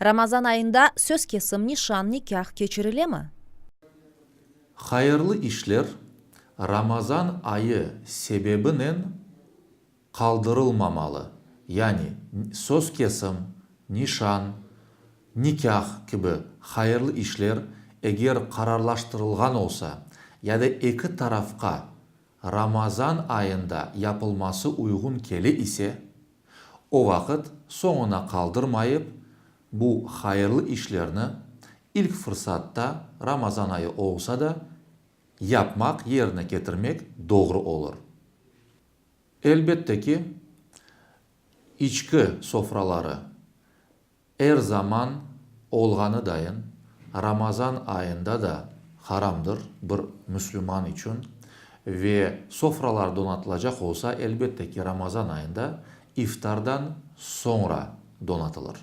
Ramazan ayında söz kesim, nişan, nikâh keçirilemi? Hayırlı işler Ramazan ayı sebebinen qaldırılmamalı, yani söz kesim, nişan, nikâh kibi hayırlı işler eger qararlaştırılğan olsa ya da eki tarafqa Ramazan ayında yapılması uyğun kele ise, o vaqıt soñuna qaldırmayıp, bu hayırlı işlerni ilk fırsatta, Ramazan ayı olsa da, yapmaq, yerine ketirmek doğru olur. Elbette ki, içki sofraları er zaman olğanı dayın, Ramazan ayında da haramdır bir müslüman içün ve sofralar donatılacaq olsa, elbette ki, Ramazan ayında iftardan soñra donatılır.